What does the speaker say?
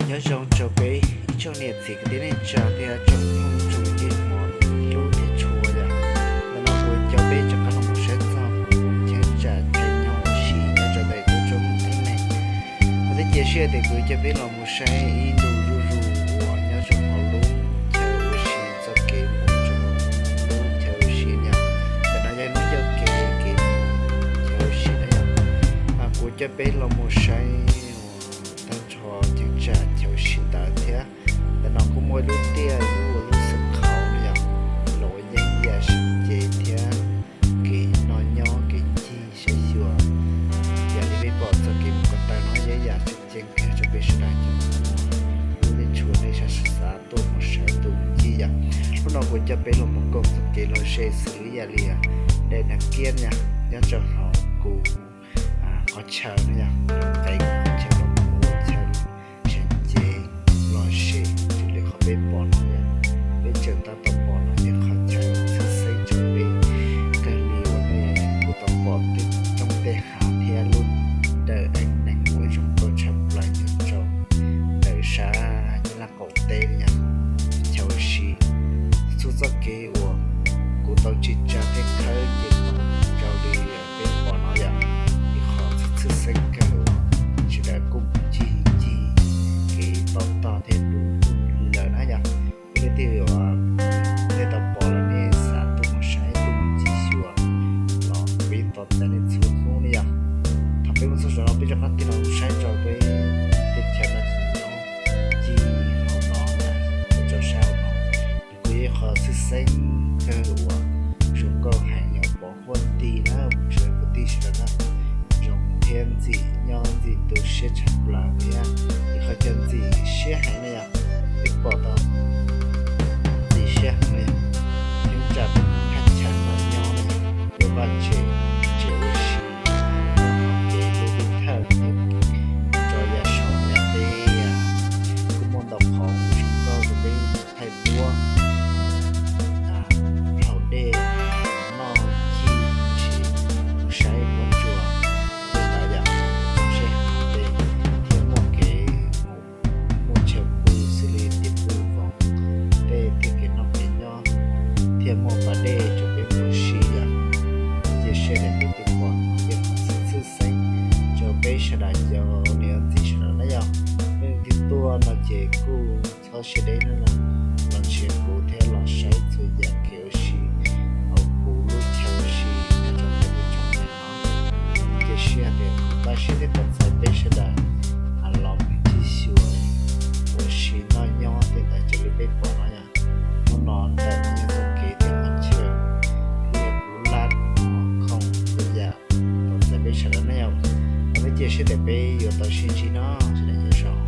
Nyob zoo rau peb ib tsoom niam txiv kwv tij neej tsa thiab tsoom phooj tsoom ywg hmov hlub thiab tshua yom. Ntawm no kuv coj peb rov qab los mus saib txog kuv cheeb tsam chaw nyob ua si nyob rau ntawm tub roob Eeb Neeg. Kuv thiaj cia siab tias kuv coj peb los mus saib ib ntu zuj zus uas nyob rau hauv lub chaw ua si txoj kev mus rau lub chaw ua si yom. Ntawm no yog lub ncauj kev kev mus chaw ua si na yom. Mas kuv coj peb los mus saib uas tag nrho cheeb tsam chaw ua si ntawd thiab. Ntawm no kuj muaj ib lub tiaj ib lub ua lub xwm khauv no yom, los ua yeeb yam sib ceg thiab kev noj nyob kev ncig saib xyuas. Yam li peb pom txoj kev mus ko taw no yeeb yam tseem ceeb kawg rau peb sawv daws cov lub neej tshuav nej sawv daws xav tuaj mus saib tus ncig yom. Hnub no kuv coj peb los mus koom txoj kev lom zem xws li yam li daim nag kiab no nyob rau hauv kuv qhov chaw no yom, qev kuv qhov chaw los mus ua chaw seev cev lom zem raws li qhov peb pom no yom. Peb tseem tab tom pom no yog qhov chaw txhwj xeeb rau peb kawg li uas nej kuj tau pom tej roob tej hav thiab lub dawm Eeb Neeg uas zoo nkauj tshaj plaws nyob rau ntawm sab Nyab Laj qaum teb no yom. Chaw ua si txhua txoj kev uas kuv tau tsim tsa thiab khawb ces tau raws li peb pom no yom, ib qho txhwj xeeb kawg uas sawv daws kuj ncig ncig kev toj tog thiab du lug lawm na yom. Yog leej twg uas nej tau pom los nej xav tuaj mus saib tuaj mus ncig xyuas los kuv yeej tos txais nej txhua hnub li yom. Thaum peb mus txog saum no peb rov qab tig los saib rau peb teb chaws no tsis nyob ncig hauv no na, rau sab hauv no kuj yog ib qho txhwj xeeb kawg uas zoo nkauj heev yom, pom huab nti na, tsoom kwv tij sawv daws na, zoo thiab ntxim nyob ntxim tu siab tshaj plaws thiab ib qho cov ntxim siab heev na yom. Peb pom tau ntxim siab heev li, cheeb tsam thaj chaw noj nyob na, lub vaj tse, tsev ua si, nyob hauv kev lub thawj thiab rau yav saum yam peb kuj muaj ntau qhov zoo nkauj rau peb thaij duab, haus dej, noj ncig, mus saib huab cua, tej ntawd yom, seb hav dej thiab muaj kev mus muaj chaw pw xws li tim pw voos, tej thiab kev noj kev nyob, thiab muaj pas dej rau peb mus si yom. Cia siab tias peb tej pom tej qhov txhwj xeeb rau peb sawv daws cov niam txiv sawv daws na yom. Leej twg tuaj no ces kuj txhob siab deb na, los nrhiav kuv thiab los saib txhua yam kev ua si hauv kuv lub chaw ua si nyob rau peb lub tsoom no. Cia siab tias kuv pab siab thiab tos txais peb sawv daws los mus ncig xyuas ua si noj nyob tej ntawd raws li peb pom no yom. Hnub no ntawm no yog txoj kev thiab qhov chaw, thiab kuv laj khoom txhua yam tos txais peb sawv daws na yom. Thov peb cia siab tias peb yuav tau sib ntsib no, sawv daws nyob zoo.